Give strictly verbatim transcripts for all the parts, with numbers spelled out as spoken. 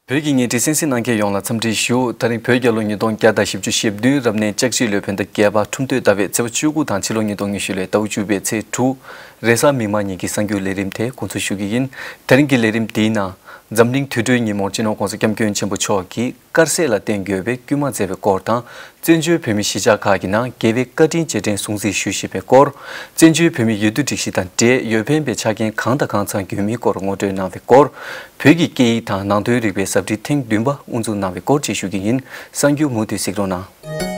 བོད་ཀྱི་བརྙན་འཕྲིན་གསན་གཟིགས་གནང་མཁན་ཡོངས་ལ་འཚམས་འདྲི་ཞུ། ད་རིང་བོད་རྒྱལ་ལོ་ཉིས་སྟོང་བརྒྱ་དང་བཞི་བཅུ་ཞེ་བདུན་རབ་གནས་ལྕགས་བྱི་ལོའི་བོད་ཟླ་བརྒྱད་པ་ཁྲུམས་སྟོད་ཟླ་བའི་ཚེས་པ་བཅུ་དགུ་དང་ཕྱི་ལོ་ཉིས་སྟོང་ཉི་ཤུ་ལོའི་ཟླ་བ་བཅུ་པའི་ཚེས་དྲུག་རེས་གཟའ་མིག་དམར་ཉིན་གྱི་གསར་འགྱུར་ལས་རིམ་དེ་འགོ་འཛུགས་ཞུ་གི་ཡིན། དེ་རིང་གི་ལས་རིམ་འདིའི་ནང་འཛམ་གླིང་དུད་འགྲོའི་ཉིན་མོར་སྤྱི་ནོར་༸གོང་ས་༸སྐྱབས་མགོན་ཆེན་པོ་མཆོག་གིས་དཀར་ཟས་ལ་བརྟེན་དགོས་པའི་སྐུལ་མ་མཛད་པའི་སྐོར་དང་། བཙན་བྱོལ་བོད་མི་གཞིས་ཆགས་ཁག་གི་ནང་རྒྱལ་བའི་བཀའ་དྲིན་རྗེས་དྲན་སྲུང་བརྩི་ཞུ་བཞིན་པའི་སྐོར། བཙན་བྱོལ་བོད་མིའི་འོས་བསྡུ་སྒྲིག་གཞི་དང་འབྲེལ་འོས་འཕེན་པའི་ཆ་རྐྱེན་གང་དང་གང་ཚང་དགོས་མིན་སྐོར་ངོ་སྤྲོད་གནང་བའི་སྐོར། བོད་ཀྱི་སྐད་ཡིག་དང་ནང་དོན་རིག་པའི་ཟབ་ཁྲིད་ཐེངས་བདུན་པ་དབུ་འཛུགས་གནང་བའི་སྐོར་བཅས་ཞུ་གི་ཡིན། གསར་འགྱུར་མུ་མཐུད་གཟིགས་རོགས་གནང་།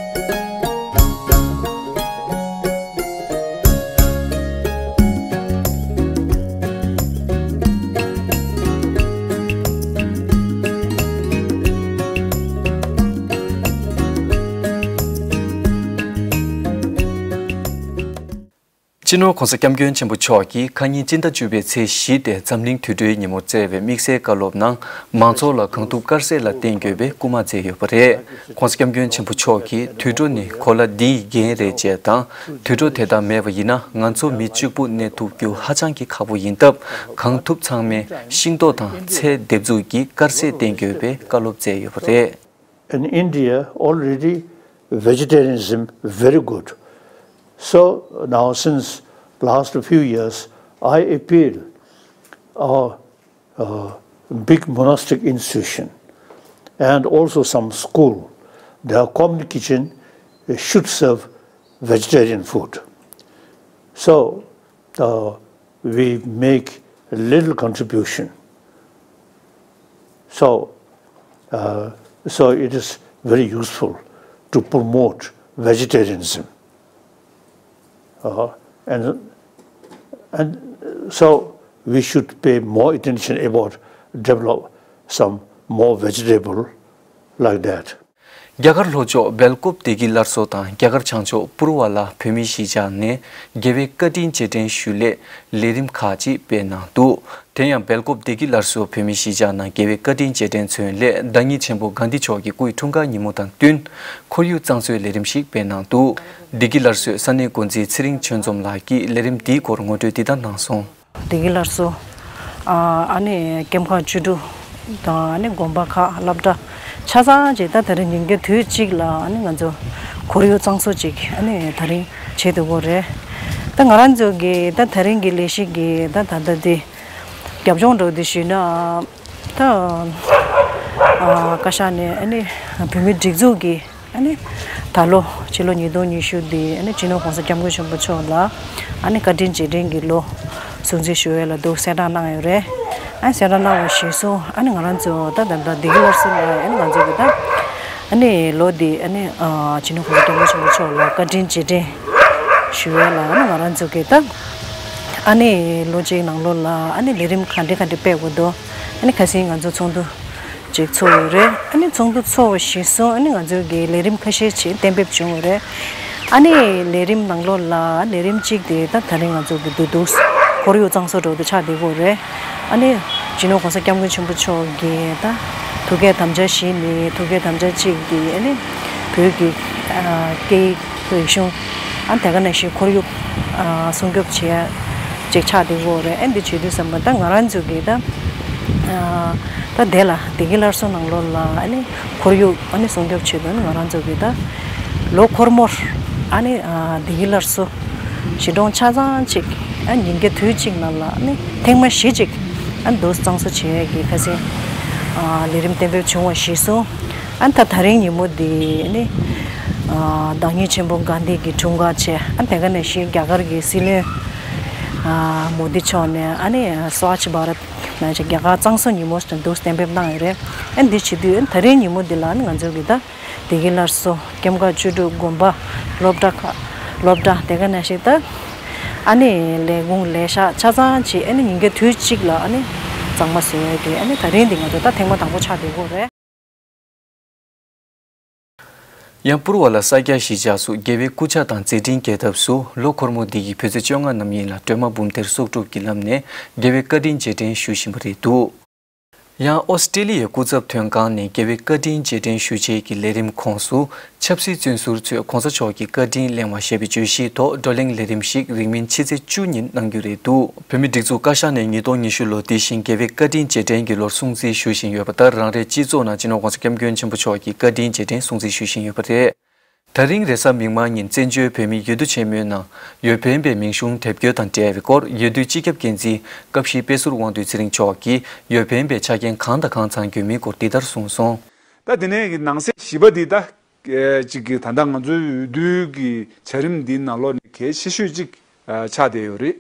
སྤྱི་ནོར་༸གོང་ས་༸སྐྱབས་མགོན་ཆེན་པོ་མཆོག་གིས་ཁ་ཉིན་སྤྱི་ཟླ་བཅུ་པའི་ཚེས་བཞི་སྟེ་འཛམ་གླིང་དུད་འགྲོའི་ཉིན་མོར་བསྩལ་བའི་དམིགས་བསལ་བཀའ་སློབ་ནང་། མང་ཚོགས་ལ་གང་ཐུབ་དཀར་ཟས་ལ་བརྟེན་དགོས་པའི་སྐུལ་མ་མཛད་ཡོད་པ་རེད། ༸གོང་ས་༸སྐྱབས་མགོན་ཆེན་པོ་མཆོག་གིས་དུད་འགྲོ་ནི་གོ་ལ་འདིའི་རྒྱན་རེད་ཅེས་དང་། དུད་འགྲོ་དེ་དག་མེད་པ་ཡིན་ན་ང་ཚོ་མི་གཅིག་པུ་གནས་ཐུབ་རྒྱུ་ཧ་ཅང་གི་ཁག་པོ་ཡིན་སྟབས། གང་ཐུབ་ཚང་མས་ཤིང་ཏོག་དང་ཚལ་འདེབས་འཛུགས་ཀྱིས་དཀར་ཟས་བསྟེན་དགོས་པའི་བཀའ་སློབ་སྩལ་ཡོད་པ་རེད། In India, already vegetarianism very good. So now, since last few years, I appeal our uh, big monastic institution and also some school, their common kitchen should serve vegetarian food. So uh, we make a little contribution. So, uh, so it is very useful to promote vegetarianism. Uh, and, and so we should pay more attention about develop some more vegetable like that. རྒྱ་གར་ལྷོ་ཕྱོགས་སྦེལ་ཀོབ་བདེ་སྐྱིད་སླར་གསོ་དང་རྒྱ་གར་བྱང་ཕྱོགས་པུར་བ་ལ་བོད་མིའི་གཞིས་ཆགས་ནས་རྒྱལ་བའི་བཀའ་དྲིན་རྗེས་དྲན་ཞུ་སླད་ལས་རིམ་ཁག་ཅིག་སྤེལ་གནང་འདུག་དེ་ཡང་སྦེལ་ཀོབ་བདེ་སྐྱིད་སླར་གསོ་བོད་མིའི་གཞིས་ཆགས་ནང་རྒྱལ་བའི་བཀའ་དྲིན་རྗེས་དྲན་མཚོན་སླད་བདག་ཉིད་ཆེན་པོ་གྷན་དྷི་མཆོག་གི་སྐུའི་འཁྲུངས་སྐར་ཉིན་མོ་དང་བསྟུན་ཁོར་ཡུག་གཙང་བཟོའི་ལས་རིམ་ཞིག་སྤེལ་གནང་འདུག་བདེ་སྐྱིད་སླར་གསོའི་ས་གནས་འགོ་འཛིན་ཚེ་རིང་ཆོས་འཛོམས་ལགས་ཀྱིས་ལས་རིམ་འདིའི་སྐོར་ངོ་སྤྲོད་འདི་ལྟར་གནང་སོང་། བདེ་སྐྱིད་སླར་གསོ། ཨ་ནི་ཀེམ་ཁག་བཅུ་དྲུག་དང་ཨ་ནི་དགོན་པ་ཁག་སློབ་གྲྭ་ཆ་ཚང་ཅིག་ད་དེ་རིང་ཉིན་གྱི་དུས་གཅིག་ལ་ཨ་ནི་ང་ཚོ་ཁོར་ཡུག་གཙང་བཟོ་ཅིག་ཨ་ནི་དེ་རིང་བྱེད་འདོད་ཀྱི་རེད། ད་ང་རང་ཚོ་གི་ད་དེ་རིང་གི་ལས་གཞི་གི་ད་ད་ལྟ་དེ་རྒྱབ་ལྗོངས་འདྲ་བོ་དེ་ཞུས་ན། ད་ཨ་བཀའ་ཤག་ནས་ཨ་ནི་བོད་མིའི་སྒྲིག་འཛུགས་ཀྱི་ཨ་ནི་ད་ལོ་ཕྱི་ལོ་ཉིས་སྟོང་ཉི་ཤུ་འདི་ཨ་ནི་སྤྱི་ནོར་༸གོང་ས་༸སྐྱབས་མགོན་ཆེན་པོ་མཆོག་ལ་ཨ་ནི་བཀའ་དྲིན་རྗེས་དྲན་གྱི་ལོ་སྲུང་བརྩི་ཞུ་ཡས་ལ་འདུག་གསལ་བསྒྲགས་གནང་ཡོད་རེད། ཨ་གསལ་བསྒྲགས་གནང་བ་གཞིར་བཟུང་ཨ་ནི་ང་རང་ཚོ་ད་ད་ལྟ་བདེ་སྐྱིད་སླར་གསོ་ལ་ཨ་ནི་ང་ཚོ་གི་ད་ཨ་ནི་ལོ་འདི་ཨ་ནི་ཨ་སྤྱི་ནོར་༸གོང་ས་༸སྐྱབས་མགོན་ཆེན་པོ་མཆོག་ལ་བཀའ་དྲིན་རྗེས་དྲན་ཞུ་ཡས་ལ་ཨ་ནི་ང་རང་ཚོ་གི་ད་ཨ་ནི་ལོ་གཅིག་ནང་ལོགས་ལ་ཨ་ནི་ལས་རིམ་ག་འདྲ་ག་འདྲ་སྤེལ་དགོས་འདུག་ཨ་ནི་ཁ་སང་ང་ཚོ་ཚོགས་འདུ་ཅིག་ཚོགས་ཡོད་རེད། ཨ་ནི་ཚོགས་འདུ་ཚོགས་པ་གཞིར་བཟུང་ཨ་ནི་ང་ཚོའི་གི་ལས་རིམ་ཁ་ཤས་ཅིག་གཏན་འབེབས་བྱུང་ཡོད་རེད། ཨ་ནི་ལས་རིམ་ནང་ལོགས་ལ་ལས་རིམ་གཅིག་དེ་ད་དེ་རིང་ང་ཚོ་གི་བདེ་སྡུག་ཁོར་ཡུག་གཙང་བཟོ་འདྲ་བོ་དེ་ཆགས་བསྡད་ཡོད་རེད། ཨ་ནི་སྤྱི་ནོར་༸གོང་ས་༸སྐྱབས་མགོན་ཆེན་པོ་མཆོག་གིས་ད་ཐུགས་བསྐྱེད་དམ་བཅའ་བཞི་ནི་ཐུགས་བསྐྱེད་དམ་བཅའ་གཅིག་དེ་ཨ་ནི་བོད་ཀྱི་ཨ་སྐད་ཡིག་རིག་གཞུང་ཨ་དེ་ག་ནང་བཞིན་ཁོར་ཡུག་ཨ་སྲུང་སྐྱོབ་བྱེད་ཡ་ཅིག་ཆགས་བསྡད་ཡོད་རེད། ཨ་འདི་བྱེད་དུས་ཙམ་པ་ད་ང་རང་ཚོ་གི་ད་ཨ་ད་དེ་ལ་བདེ་སྐྱིད་སླར་གསོ་ནང་ལོགས་ལ་ཨ་ནི་ཁོར་ཡུག་ཨ་ནི་སྲུང་སྐྱོབ་བྱེད་དུས་ང་རང་ཚོ་གི་ད་ལོ་འཁོར་མོར་ཨ་ནི་ཨ་བདེ་སྐྱིད་སླར་གསོ་གཞིས་གྲོང་ཆ་ཚང་གཅིག་ཨ་ཉིན་གྱི་དུས་གཅིག་ནང་ལ་ཨ་ནི་ཐེངས་མ་བཞི་གཅིག་ཨ་འདུག་གཙང་བཟོ་བྱེད་ཡས་ཀྱི་ཁ་སང་ཨ་ལས་རིམ་གཏན་འབེབས་བྱུང་བ་གཞིར་བཟུང་ཨ་ད་ད་རིང་ཉིན་མོ་འདི་ཨ་ནི་ཨ་བདག་ཉིད་ཆེན་པོ་གྷན་དྷི་གི་འཁྲུངས་སྐར་བྱས། ཨ་དེ་ག་ནང་བཞིན་རྒྱ་གར་གྱི་སྲིད་བློན་ཨ་མོ་དི་མཆོག་ནས་ཨ་ནི་སྭ་ཆི་བྷ་རཏ་ནང་བཞིན་རྒྱ་གར་གཙང་བཟོ་ཉིན་མོ་ཞིག་འདུག་གཏན་འབེབས་གནང་ཡོད་རེད། ཨ་འདི་བྱེད་དུས་ཨ་ད་རིང་ཉིན་མོ་འདི་ལ་ཨ་ནི་ང་ཚོ་གི་ད་བདེ་སྐྱིད་སླར་གསོ་ཀེམ་ཁག་བཅུ་དྲུག་དགོན་པ་སློབ་གྲྭ་ཁག་སློབ་གྲྭ་དེ་ག་ནང་བཞིན་ད་ཨ་ནི་ལས་ཁུངས་ལས་ཤག་ཆ་ཚང་ཅིག་ཨ་ནི་ཉིན་གྱི་དུས་གཅིག་ལ་ཨ་ནི་གཙང་མ་བཟོ་ཡས་ཀྱི་ཨ་ནི་ད་རིང་འདི་ང་ཚོ་ད་ཐེངས་མ་དང་པོ་ཆགས་བསྡད་ཡོད་རེད། ཡང་པུར་བ་ལ་ས་སྐྱ་གཞིས་ཆགས་སུ་རྒྱལ་བའི་སྐུ་ཕྱག་དང་མཛད་འཕྲིན་རྒྱས་ཐབས་སུ་ལོ་འཁོར་མོ་འདི་ཡི་བོད་ཚེས་བཅོ་ལྔ་རྣམ་གཉིས་ལ་སྒྲོལ་མ་འབུམ་སྡེར་གསོག་སྒྲུབ་ཀྱི་ལམ་ནས་རྒྱལ་བའི་བཀའ་དྲིན་རྗེས་དྲན་ཞུ་བཞིན་པ་རེད་འདུག་ཡང་ཨོ་སི་ཀྲི་ལི་ཡའི་སྐུ་ཚབ་དོན་ཁང་ནས་རྒྱལ་བའི་བཀའ་དྲིན་རྗེས་དྲན་ཞུ་ཆེད་ཀྱི་ལས་རིམ་ཁོངས་སུ། ཆབ་སྲིད་བཙོན་ཟུར་ཚོས་གོང་ས་མཆོག་གི་བཀའ་དྲིན་གླེང་བ་ཞེས་པའི་བརྗོད་གཞིའི་ཐོག་བགྲོ་གླེང་ལས་རིམ་ཞིག་རིང་མིན་ཕྱི་ཚེས་བཅུ་ཉིན་གནང་རྒྱུ་རེད་འདུག་བོད་མིའི་སྒྲིག་འཛུགས་བཀའ་ཤག་ནས་ཉིས་སྟོང་ཉི་ཤུ་ལོ་འདི་བཞིན་རྒྱལ་བའི་བཀའ་དྲིན་རྗེས་དྲན་གྱི་ལོར་སྲུང་བརྩི་ཞུ་བཞིན་ཡོད་པ་ལྟར། རང་རེའི་སྤྱི་ཚོགས་ནང་སྤྱི་ནོར་༸གོང་ས་༸སྐྱབས་མགོན་ཆེན་པོ་མཆོག་གི་བཀའ་དྲིན་རྗེས་དྲན་སྲུང་བརྩི་ཞུ་བཞིན་ཡོད་པ་རེད། ད་རིང་རེས་གཟའ་མིག་དམར་ཉིན་བཙན་བྱོལ་བོད་མིའི་འོས་བསྡུ་ཆེན་མོའི་ནང་འོས་འཕེན་པའི་མིང་གཞུང་དེབ་སྐྱེལ་དང་འབྲེལ་བའི་སྐོར། འོས་བསྡུའི་སྤྱི་ཁྱབ་འགན་འཛིན་སྐབས་བཞིའི་དཔེ་ཟུར་དབང་འདུས་ཚེ་རིང་མཆོག་གིས་འོས་འཕེན་པའི་ཆ་རྐྱེན་གང་དང་གང་ཚང་དགོས་མིན་སྐོར་འདི་ལྟར་གསུངས་སོང་། ད་དེ་ནས་ནང་གསེས་བཞི་པ་འདི་ད་ཅིག་གི་ད་ལྟ་ང་ཚོའི་འོས་བསྡུའི་གི་བྱ་རིམ་འདིའི་ནང་ལོགས་ནས་གལ་ཆེ་ཤོས་ཅིག་ཆགས་བསྡད་ཡོད་རེད།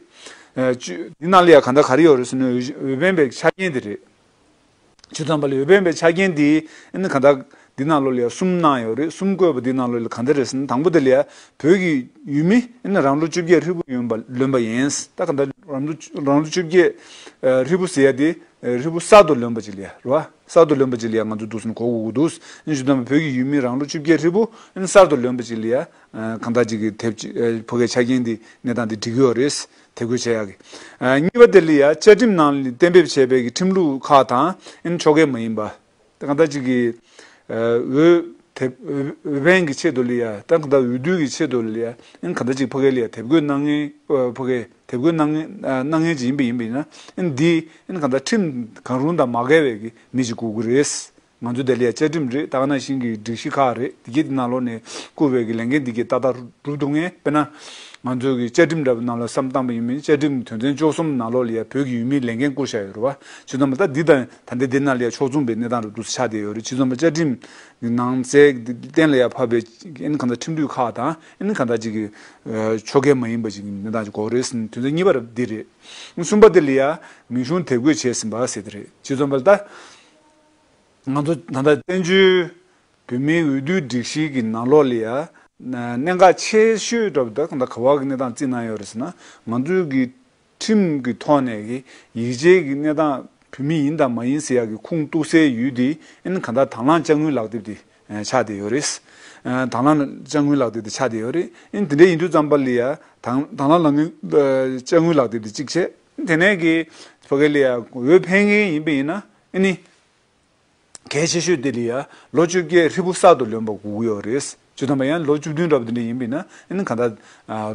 འདི་ནང་ལ་ཡང་གང་ལྟར་ག་རེ་ཡོད་རེད་ཟེར་ན། འོས་འཕེན་པའི་ཆ་རྐྱེན་དེ་རེད། བྱས་ཙང་པ་ལ་འོས་འཕེན་པའི་ཆ་རྐྱེན་འདི་ཨ་ནི་གང་ལྟར་འདི་ནང་ལོགས་ལ་ཡང་གསུམ་གནང་ཡོད་རེད། གསུམ་བཀོད་པ་འདི་ནང་ལོགས་ལ་གང་འདྲ་རེད་ཟེར་ན། དང་པོ་དེ་ལ་ཡང་བོད་ཀྱི་ཡུལ་མི་ཨ་ནི་རང་ལོ་བཅོ་བརྒྱད་ཧྲིལ་པོ་ཡིན་པ་ལོན་པ་ཡིན། ད་གང་ལྟར་རང་ལོ་རང་ལོ་བཅོ་བརྒྱད་ཧྲིལ་པོ་ཟེར་ཡ་དེ་ཧྲིལ་པོ་གསར་དུ་ལོན་པ་ཅིག་ལ་ཡ་རེད་བ། གསར་དུ་ལོན་པ་ཅིག་ལ་ཡ་ང་ཚོ་འདུག་སེ་གོ་དགོས་ཀྱི་འདུག་ཨ་ནི་བྱས་ཙང་བོད་ཀྱི་ཡུལ་མི་རང་ལོ་བཅོ་བརྒྱད་ཧྲིལ་པོ་ཨ་ནི་གསར་དུ་ལོན་པ་ཅིག་ལ་ཡ། གང་ལྟར་ཅིག་གི་དེབ་ཅིག་ཕ་གའི་ཆ་རྐྱེན་འདི་གནས་སྟངས་འདི་འགྲིག་གི་ཡོད་རེད། དེབ་འགོད་བྱེད་ཡག་གི། གཉིས་པ་དེ་ལ་ཡ་བཅའ་ཁྲིམས་ནང་ལ་གཏན་འབེབས་བྱས་པའི་གི་ཁྲིམས་ལུགས་ཁག་དང་ཨ་ནི་ཆོ་གས་མ་ཡིན་པ། གང་ལྟར་ཅིག་གི་འོས་དེབ་འོས་འཕེན་གྱི་ཆེད་དུ་ལ་ཡ། ད་གང་ལྟར་འོས་བསྡུ་གི་ཆེད་དུ་ལ་ཡ། ཨ་ནི་གང་ལྟར་ཅིག་ཕ་གའི་ལ་ཡ་དེབ་འགོད་གནང་མཁན། ཕ་གའི་དེབ་འགོད་གནང་མཁན་གནང་མཁན་ཅིག་ཡིན་པ་ཡིན་པ་ཡིན་ན། ཨ་ནི་འདི་ཨ་ནི་གང་ལྟར་ཁྲིམས་གང་རུང་དང་མ་འགལ་བའི་གི་མི་ཅིག་དགོས་ཀྱི་རེད། ང་ཚོ་དེ་ལ་ཡ་བཅའ་ཁྲིམས་རེད། ད་ག་ནང་བཞིན་གྱི་སྒྲིག་གཞི་ཁག་རེད། དེ་གའི་དེ་ནང་ལོགས་ནས་བསྐུར་བའི་གི་ལས་འགན་དེ་གའི་ཏག་ཏག་སྒྲུབ་ཐུབ་མཁན། དཔེར་ན་ང་ཚོ་གི་བཅའ་ཁྲིམས་འདྲ་པོ་ནང་ལ་བསམ་བཏང་པ་ཡིན་མིན། བཅའ་ཁྲིམས་དོན་ཚན་བཅུ་གསུམ་ནང་ལོགས་ལ་ཡ་བོད་ཀྱི་ཡུལ་མིའི་ལས་འགན་བསྐུར་བཞག་ཡོད་རེད་བ། བྱས་ཙང་མ་ད་འདི་དང་ད་ལྟའི་འདི་ནང་ལ་ཡ་ཕྱོགས་མཚུངས་པའི་གནས་སྟངས་རེད་འདུག་ཆགས་བསྡད་ཡོད་རེད། བྱས་ཙང་མ་བཅའ་ཁྲིམས་ནང་གསལ་གཏན་ལ་ཡ་ཕབ་པའི་ཨ་ནི་གང་ལྟར་ཁྲིམས་ལུགས་ཁག་དང་ཨ་ནི་གང་ལྟར་ཅིག་གི་ཆོ་གས་མ་ཡིན་པ་ཅིག་གི་གནས་སྟངས་ཅིག་དགོས་རེད་ཟེར་ནས། དོན་ཚན་གཉིས་པ་རེད་འདི་རེད། གསུམ་པ་དེ་ལ་ཡ་མིང་གཞུང་དེབ་འགོད་བྱས་ཟིན་པ་ཟེར་དེ་རེད། བྱས་ཙང་མ་ད། ང་ཚོ་ད་ལྟ་བཙན་བྱོལ་བོད་མིའི་འོས་བསྡུའི་སྒྲིག་གཞི་གི་ནང་ལོགས་ལ་ཡ། གནད་འགག་ཆེ་ཤོས་འདྲ་པོ་ད་གང་ལྟར་ག་བ་གི་གནས་སྟངས་བརྩིས་གནང་ཡོད་རེད་ཟེར་ན། ང་ཚོའི་གི་ཁྲིམས་ཀྱི་ཐོག་ནས་གི་ཡིག་ཆའི་གི་གནས་སྟངས་བོད་མི་ཡིན་དང་མ་ཡིན་ཟེར་ཡག་གི་ཁུངས་གཏུགས་སའི་ཡུལ་དེ་ཨ་ནི་གང་ལྟར་དང་བླངས་དཔྱ་དངུལ་ལག་དེབ་དེ་ཆགས་བསྡད་ཡོད་རེད། དང་བླངས་དཔྱ་དངུལ་ལག་དེབ་དེ་ཆགས་བསྡད་ཡོད་རེད། ཨ་ནི་དེ་འདྲ་ཡིན་དུས་ཙམ་པ་ལ་ཡ་དང་དང་བླངས་ལག་དངུལ་དཔྱ་དངུལ་ལག་དེབ་དེ་གཅིག་བྱས། དེ་ནས་གི་ཕ་གི་ལ་ཡ་འོས་འཕེན་མཁན་ཡིན་པ་ཡིན་ན་ཨ་ནི། གལ་ཆེ་ཤོས་དེ་ལ་ཡ་ལོ་བཅོ་བརྒྱད་ཧྲིལ་པོ་གསར་དུ་ལོན་པ་དགོས་ཀྱི་ཡོད་རེད། བྱས་ཙང་མ་ཡང་ལོ་བཅུ་བདུན་འདྲ་པོ་དེ་འདྲ་ཡིན་པ་ཡིན་ན་ཨ་ནི་གང་ལྟར་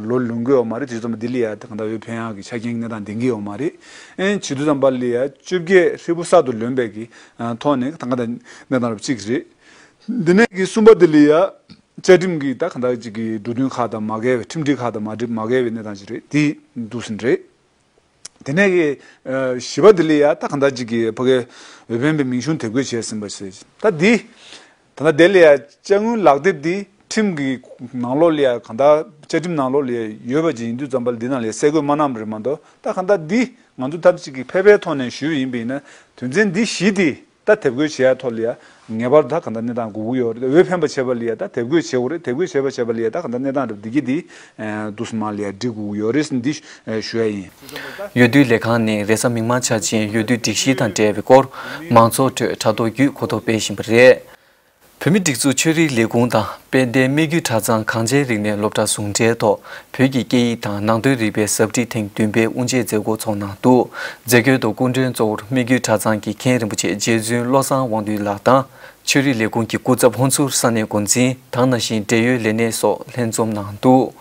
ལོ་ལོན་གྱི་ཡོད་མ་རེད། བྱས་ཙང་མ་འདི་ལ་ཡ་གང་ལྟར་འོས་འཕེན་ཡག་གི་ཆ་རྐྱེན་གནས་སྟངས་ལྡན་གྱི་ཡོད་མ་རེད། ཨ་ནི་བྱེད་དུས་ཙམ་པ་ལ་ཡ་བཅོ་བརྒྱད་ཧྲིལ་པོ་གསར་དུ་ལོན་པའི་གི་ཐོག་ནས་ད་གང་ལྟར་གནས་སྟངས་རབ་གཅིག་རེད། འདི་ནས་གི་གསུམ་པ་དེ་ལ་ཡ་བཅའ་ཁྲིམས་ཀྱི་ད་གང་ལྟར་ཅིག་གི་འགྲོ་དོན་ཁག་དང་མ་འགལ་བའི། ཁྲིམས་སྒྲིག་ཁག་དང་མ་འགྲིག་མ་འགལ་བའི་གནས་སྟངས་ཅིག་རེད། དེ་འདུག་ཟིན་རེད། དེ་ནས་ཀྱི་བཞི་པ་དེ་ལ་ཡ་ད་གང་ལྟར་ཅིག་གི་ཕ་གི་འོས་འཕེན་པའི་མིང་གཞུང་དེབ་འགོད་བྱས་ཟིན་པ་ཞིག་ད་འདི་ད་ལྟ་དེ་ལ་ཡ་དཔྱ་དངུལ་ལག་དེབ་འདི་ཁྲིམས་ཀྱི་ནང་ལོགས་ལ་ཡ་གང་ལྟར་བཅའ་ཁྲིམས་ནང་ལོགས་ལ་ཡ་ཡོད་པ་ཅིག་ཡིན་དུས་ཙམ་པ་ལ་འདི་ནང་ལ་ཡ་གསལ་འགོད་མ་གནང་བ་རེད་མ་གཏོགས། ད་གང་ལྟར་འདི་ང་ཚོ་ད་ཅིག་གི་ཕལ་པའི་ཐོག་ནས་ཞུས་པ་ཡིན་པ་ཡིན་ན། དོན་ཚན་འདི་བཞི་དེ་ད་དེབ་འགོད་བྱེད་ཡ་ཐོག་ལ་ཡ་ངེས་པར་དུ་ད་གང་ལྟར་གནས་སྟངས་དགོས་ཀྱི་ཡོད་རེད། འོས་འཕེན་པ་བྱེད་པ་ལ་ཡ་ད་དེབ་འགོད་བྱེད་དགོས་རེད། དེབ་འགོད་བྱེད་པ་བྱེད་པ་ལ་ཡ་ད་གང་ལྟར་གནས་སྟངས་རབ་འདི་གི་འདི་འདུག་སེ་མ་ལ་ཡ་འགྲིག་དགོས་ཀྱི་ཡོད་རེད་ཟེར་འདི་ཞུ་ཡ་ཡིན། འོས་བསྡུའི་ལས་ཁང་ནས་རེས་གཟའ་མིག་དམར་འཆར་ཅན་འོས་བསྡུའི་སྒྲིག་གཞི་དང་འབྲེལ་བའི་སྐོར། མང་ཚོགས་ཁྲོད་དྲ་ཐོག་བརྒྱུད་གོ་རྟོགས་སྤེལ་བཞིན་པ་རེད། བོད་མིའི་སྒྲིག་འཛུགས་ཆོས་རིག་ལས་ཁུངས་དང་དཔལ་ལྡན་སྨད་རྒྱུད་གྲྭ་ཚང་གངས་ཅན་རིག་གནས་སློབ་གྲྭ་ཟུང་འབྲེལ་ཐོག་བོད་ཀྱི་སྐད་ཡིག་དང་ནང་དོན་རིག་པའི་ཟབ་ཁྲིད་ཐེངས་བདུན་པའི་དབུ་འབྱེད་མཛད་སྒོ་ཚོགས་གནང་འདུག་མཛད་སྒོའི་ཐོག་སྐུ་མགྲོན་གཙོ་བོར་སྨད་རྒྱུད་གྲྭ་ཚང་གི་མཁན་རིན་པོ་ཆེ་རྗེ་བཙུན་བློ་བཟང་དབང་འདུས་ལགས་དང་། ཆོས་རིག་ལས་ཁུངས་ཀྱི་སྐུ་ཚབ་ཧོན་སུར་ས་གནས་འགོ་འཛིན། ད་ག་ནང་བཞིན་འབྲེལ་ཡོད་ལས་སྣེ་སོགས་ལྷན་འཛོམས་གནང་འདུག་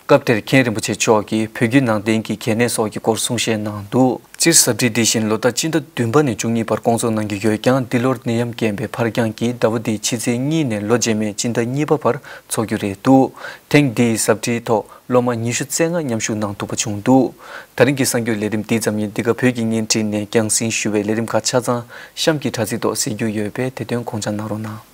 སྐབས་དེར་མཁན་རིན་པོ་ཆེ་མཆོག་གིས་བོད་བརྒྱུད་ནང་བསྟན་གྱི་གལ་གནད་སོགས་ཀྱི་སྐོར་གསུང་བཤད་གནང་འདུག་སྤྱིར་ཟབ་ཁྲིད་འདི་བཞིན་ལོ་ལྟར་སྤྱི་ཟླ་བདུན་པ་ནས་བཅུ་གཉིས་བར་སྐོང་ཚོགས་གནང་རྒྱུ་ཡོད་ཀྱང་། འདི་ལོར་ནད་ཡམས་རྐྱེན་པས་ཕར་འགྱངས་ཀྱིས་ཟླ་བ་འདིའི་ཕྱི་ཚེས་གཉིས་ནས་ལོ་རྗེས་མའི་སྤྱི་ཟླ་གཉིས་པ་བར་འཚོགས་རྒྱུ་རེད་འདུག་ཐེངས་འདིའི་ཟབ་ཁྲིད་ཐོག་སློབ་མ་ཉི་ཤུ་རྩ་ལྔ་མཉམ་ཞུགས་གནང་ཐུབ་པ་བྱུང་འདུག་ད་རིང་གི་གསར་འགྱུར་ལས་རིམ་འདི་ཙམ་ཡིན། འདི་ག་བོད་ཀྱི་བརྙན་འཕྲིན་ནས་རྒྱང་སྲིང་ཞུ་བའི་ལས་རིམ་ཁག་ཆ་ཚང་གཤམ་གྱི་དྲ་ཚིགས་ཐོག་གཟིགས་རྒྱུ་ཡོད་པས་དེ་དོན་དགོངས་འཇགས་གནང་རོགས་གནང་།